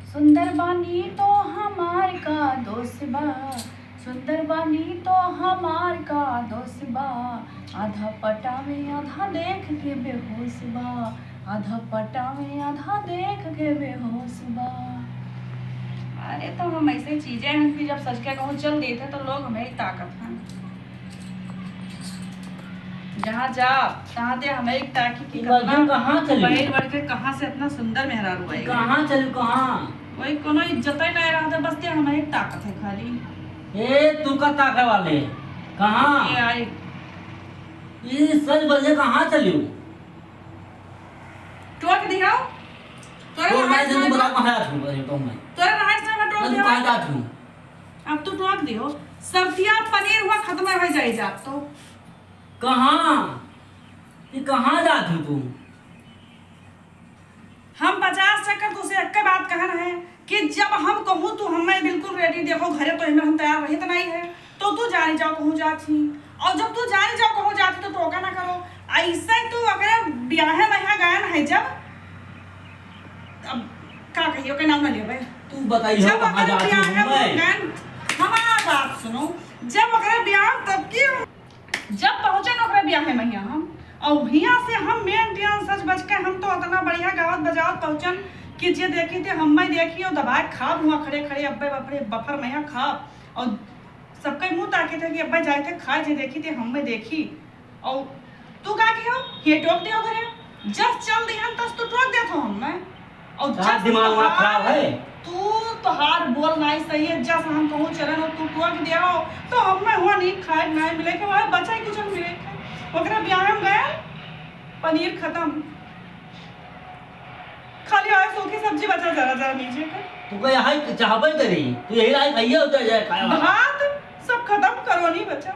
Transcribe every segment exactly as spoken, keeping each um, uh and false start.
सुंदर बानी तो हमार का दोष बा, सुंदर बानी तो हमार का दोष बा, आधा पटावे आधा देख के बेहोश बा, आधा पटावे आधा देख के बेहोश बा। अरे तो हम ऐसे चीजें हैं कि जब सच के कहूँ चल देते तो लोग हमें ही ताकत हैं। जहाँ जा, तहाँ दे हमें एक ताकि कि ई मर्दन कहाँ चली? बैठ बढ़ के कहाँ से इतना सुंदर मेहरारू आएगा? कहाँ चली, कहाँ? वही कोनो इज्जत ही नहीं रहा था, बस ते हमें एक ताकत है खाली। ए, तू का ताके वाले? कहाँ? ये आई। ई सज बजे कहाँ चली? टोक दियो। तोरे तो मैं राइस जल्दी में बता, कहाँ जात हूँ, अरे तो मैं। तोरे राइस में टोक ना, तू दियो। कहाँ जात हूँ? अब तू टोक दियो। सब्जिया पनीर हुआ खत्म हो जाए जात तो। कहाँ? ये कहाँ जात हूँ तू? हम पचास चक्कर तुसे एक बात कहन है कि जब हम कहूँ तू हमें बिल्कुल रेडी देखो घरे तो हमें हम तैयार रहित नहीं है, तो तू जानी जाओ कहूँ जात ही। और जब तू जानी जाओ कहूँ जात ही तो टोका ना करो। ऐसे तू अगर ब्याहे में यहाँ गायन है जब, अब का कहियो के नाम ना लेबे। तू बताइयो जब कहाँ अगर जात हूँ ब्याहे में मैं? गायन, हमारा बात सुनो, जब अगर ब्याह तब की जब पहुँचन ओकरे बियाहे में हियाँ हम, और हियाँ से हम मेन टियान सज बज के हम तो उतना बढ़िया गावत बजावत पहुँचन कि जे देखी थे हम्मे देखी और दबाए खाब हुआ खड़े खड़े, अब्बे बाप रे बफर में हियाँ खाब। और सबके मुँह ताके थे कि अब्बे जाए थे खाए, जे देखी थे हम्मे देखी। और तू का की हो, ये टोक दे घरे, जस चल दिहन तस तू टोक देत हो हम्मे। और तोहार जस दिमाग वामाग तोहार, खराब है? तू तोहार बोल नाई सही है, जस हम कहूँ चलन और तू टोक दिया हो, तो हम्मे हुआ नहीं खाए नाई मिले के, वह बचा ही कुछ मिले के। ओकरा ब्याह में गए, पनीर खत्म, खाली आए सूखी सब्जी बचा जरा जरा नीचे के। तू कहे हाय चाहबे करी, तू यही राय खाइए होता जाए खाए वाला। भात सब खत्म करो नहीं बचा।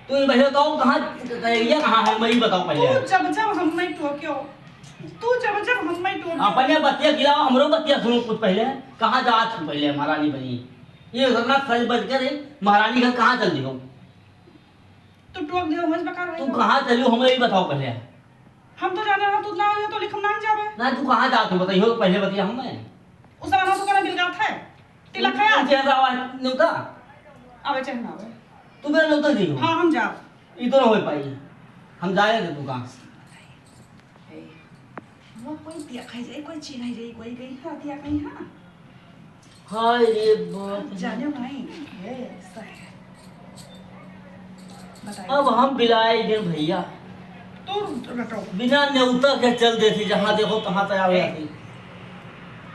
तू ये पहले बताओ कहाँ, ये कहाँ है, मैं ही बताओ पहले। तू जब जब हम्मे टोक्यो, तू जब जब हम्मे टोक्यो। अपने बतिया खिलाओ, हमरो बतिया सुनो कुछ पहले। कहाँ जात हूँ पहले, महारानी बनी? ये घटना सच बज के रे, महारानी घर कहाँ चल दियो? तू टोक दियो, मुझ बकार तू भाई। कहाँ चलियो, हमें ही बताओ पहले। हम तो जाने रहा, तू ना हो तो लिख हम ना जावे। ना, तू कहाँ जात हो, बताइयो पहले बतिया हमें। उस वाला तो करा बिलगात है। तिलक है आज। चेहरा आवा, न्योता। आवे, चेहरा आवे। तू मेरा न्योता दियो। हाँ, हम जाब। ई तो ना हो पाई। हम जाए रे दुकान। ए, वो कोई देखा जाए, कोई चिन्हा जाए, कोई गई है, दिया कहीं, हाँ? हाय रे बाप रे। जाने भाई, ए, ऐसा है। बताइए। अब हम बिलाए गए भैया। तू रटो। बिना न्योता के चल देती, जहाँ देखो तहाँ तैयार हो ए। जाती।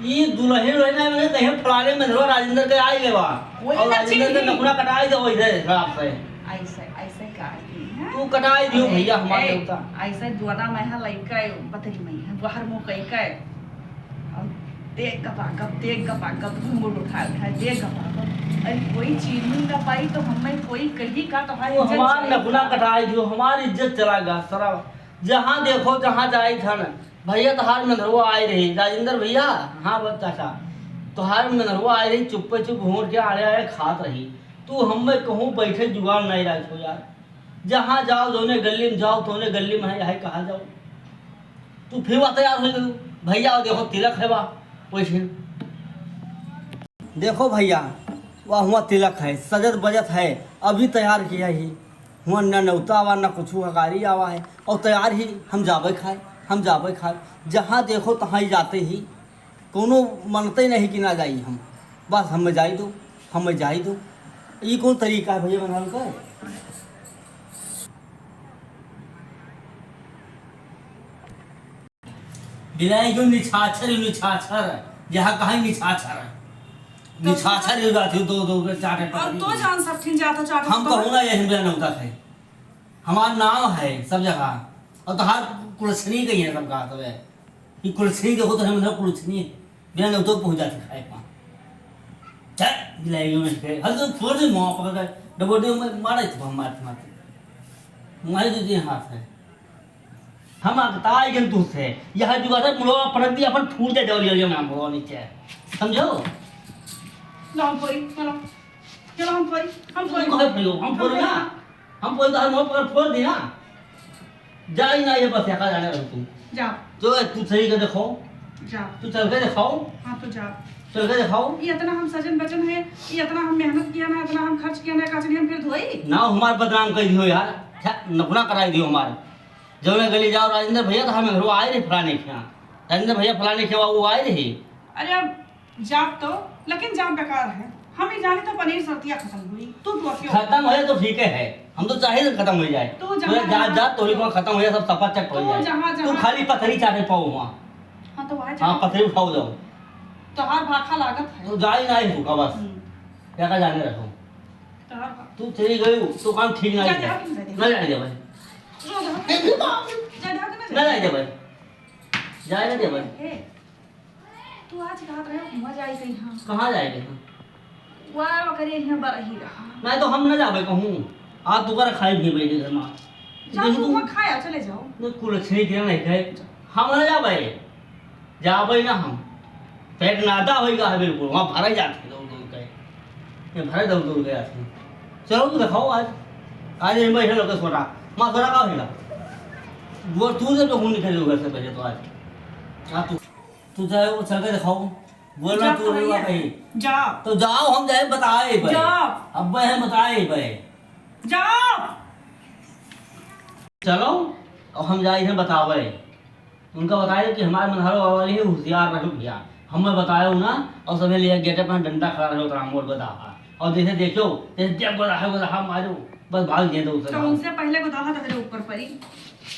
ई दुलहिन रहे ना, मैंने कहे फलाने में धरो राजेंद्र के आई लेवा। वही और ना राजेंद्र के चिन्ही। नखुना कटाई दो इधर हिसाब से। ऐसे, ऐसे काट दी, हाँ? तू कटाई दियो ए, भैया हमारे ए, न्योता। ऐसे दुआरा में है लइका, बतरी में है, बाहर मुँह कई का। और देख गपा गप, देख गपा गप, घूंघट उठा उठा, देख गपा गप। अरे कोई चीन्ही ना पाई तो हमें कोई कही का तो हमारी वो इज्जत हमार जाएगी। नखुना कटाई दियो, हमारी इज्जत चला गा, सरा। जहाँ देखो, जहाँ जाई थन, भैया तोहार मेहरवा आए रही, राजेंद्र भैया, हाँ बस चाचा, तोहार मेहरवा आए रही, चुप्पे चुप घूर के आड़े आड़े खात रही। तू हमें कहूँ बैठे जुगाड़ नहीं रखो यार, जहाँ जाओ जौने गल्ली में जाओ तौने गल्ली में है, यही कहा जाओ। तू फिर वह तैयार हो गयो, भैया देखो तिलक है बा, वैसे। देखो भैया, वह हुआ तिलक है, सजत बजत है, अभी तैयार किया ही। हुआ न न्योता आवा, न कुछ हकारी आवा है, और तैयार ही हम जाबे खाए, हम जाबे खाए। जहाँ देखो तहाँ ही जाते ही, कोनो मनते नहीं कि ना जाई हम। बस हमें जाई दो, हमें जाई दो। ई कौन तरीका है भैया बनावे का? बिलाई जो निछाछर, निछाछर, यहाँ कहाँ निछाछर? तो निछाछर हो जाती हो, दो, दो, चार, और पाँच। तो जान सब ठिन जाता चार हम तो कहूँ ना, यही मेरा नौता है, हमार नाम है सब जगह, और तोहार कुलछनी गई है सब कहा, सब है। ये कुलछनी देखो तो हम ना कुलछनी है, बिना नौतो पहुँच जाते खाए पाँच। चल, बिलाई जो नहीं खाए, हर तो फोड़ दे मुँह पकड़ के, डबोडे में मारे तो हम मारते मारते। मारे तो ये हाथ है। हम अगताए गन तुझसे। यह जुगाड़ है, मुड़वा पटक दी, अपन फूट जाए जवलिया, जवलिया में हम बोलो नीचे। समझो? लाओ फोड़ी, चलो। चलो हम फोड़ी, हम फोड़ी। तुम कहे फोड़ी हो? हम फोड़ी ना। हम फोड़ी तो हर मुँह पर फोड़ दी ना। जा ही ना, ये बस यहाँ जाने रहो तुम। जाओ। जो है, तू सही के दिखाओ। जाओ। तू चल के दिखाओ। हाँ, तो जाओ। चल के देखाओ। ये इतना हम सजन बजन है, ये इतना हम मेहनत किया ना, इतना हम खर्च किया ना, का चलिए हम फिर धोई? ना, हमार बदनाम कर दियो यार, छा, नखुना कराई दियो हमार। जौने गली जाओ, "राजेंद्र भैया तो हम घरो आए रहे फलाने के यहाँ, राजेंद्र भैया फलाने के यहाँ वो आए रहे।" अरे अब जाब तो, लेकिन जाब बेकार है। हम ही जाने तो पनीर सर्दिया खत्म हुई, तू तो क्यों? खत्म होए तो ठीक है, हम तो चाहे तो खत्म हो जाए। तू जहाँ पूरा जात जहाँ जात तोरी को खत्म हो जाए, सब सफा चट हो तू जाए। जहाँ तू जहाँ खाली पथरी चाटे पाओ वहाँ। हाँ, तो वहाँ हाँ, जाओ। पथरी उठाओ जाओ। तोहार भाखा लागत है। तू जा ही ना ही होगा बस। हम्म। क्या का जाने रखो। तोहार भा- तू चली गई, तो काम ठीक ना जा, है। जा, जा, जा। ना जाने दे भाई। रो दो। जा, जा, जा, जा। ना जाने दे भाई। जाए ना दे भाई। ए, तू आज कहत रहे हुआ जाए कहीं, हाँ। कहाँ जाए कहीं? वाह, वकरे यहाँ बरही रहा। नहीं तो हम ना जाबे कहूँ। आज तू कर खाई भी बैठे घर में। जा, देखी तू तू वहाँ खाया, चले जाओ। नहीं, कुल अच्छे नहीं किया नहीं खाए। हम ना जाबे। जाबे ना हम। पेट नादा होइगा है बिल्कुल। वहाँ भरा जाते हैं दौड़ दौड़ के। ये भरा दौड़ दौड़ के आते हैं। चलो तू दिखाओ आज। आज ये मैं लोग सोटा। माँ सोटा का होइगा? वो तू जब तो खून निकल घर से पहले तो आज। हाँ, तू तू जाए, वो चल के दिखाओ। बोल रहा जा तू भैया, रोवा कहीं। जा। तो जाओ, हम जाए बताए भाई। जा। अब भाई हम बताए भाई। जा। चलो, और हम जाए हैं बतावे। उनका बताए कि हमारे मनहरो वाली है, होशियार रहो भैया। हमें बताए ना, और सभी ले गेटे पर डंडा खड़ा रहो, तो राम बोल बता। और जैसे देखो, जैसे जब गोदाहा, गोदाहा मारो, बस भाग गए तो उसे तो भाग। उनसे पहले गोदाहा तो तेरे ऊपर पड़ी।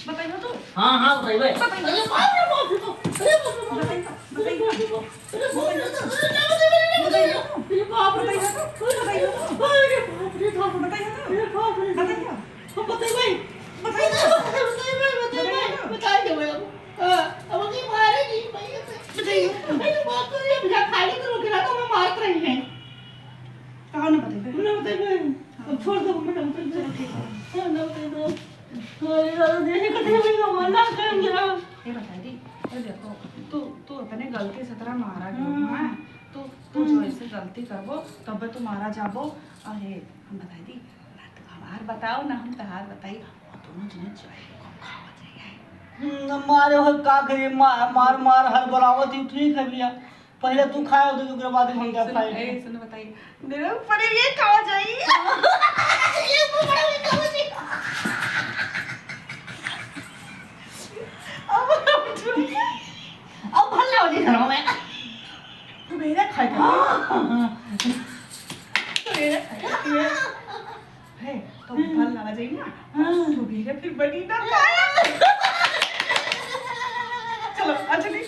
बताइयो तो। हाँ, हाँ, बताइए भाई। बताइए। अरे बाप रे बाप रे बाप। अरे बाप रे बाप। बताइए, बताइए। अरे बाप रे बाप। अरे बाप रे बाप। अरे बाप रे बाप। बताइए तो, बताइए तो। अरे बाप रे बाप। बताइए तो। अरे बाप रे। बताइए। बताइए भाई। बताइए। बताइए भाई, बताइए भाई। बताइए भाई। हाँ, अब की मारेगी भैया से। बताइए। अरे बाप रे, ये भैया खाली तो रुक रहा था, मैं मारत रही है। कहाँ ना बताइए? ना बताइए। अब छोड़ दो, मैं ना बताइए। चलो, ठीक है। हाँ, ना बताइए। अरे दादा, जैसे कटे हुए का मन ना कर मेरा। ये बताई दी, ये देखो, तू, तू अपने गलती से तरह मारा गयो, हाँ। हाँ? तू, तू जो ऐसे गलती करबो, तब तू मारा जाबो। अरे, हम बताई दी, ना तू हमार बताओ, ना हम तहार बताई, और दोनों जने जो है, खूब खावा जाए। हम्म, मारे हो का करिए, मा-, मार, मार हर बोलावत ही ठीक है भैया। पहले तू खाए होते, ओकरे बाद हम जब सुन, खाए। ए, सुन, बताइए। मेरे ऊपर ये खावा जाई। ये ऊपर बड़ा मीठा हो जाई। अब हम छुइए। अब भला हो जाई घरों में। तू मेरे खाए कर। तू मेरे खाए कर। है, तो फल लावा जाई ना। हाँ। तो मेरे फिर बनी ना खाए। चलो, अच्छा नहीं।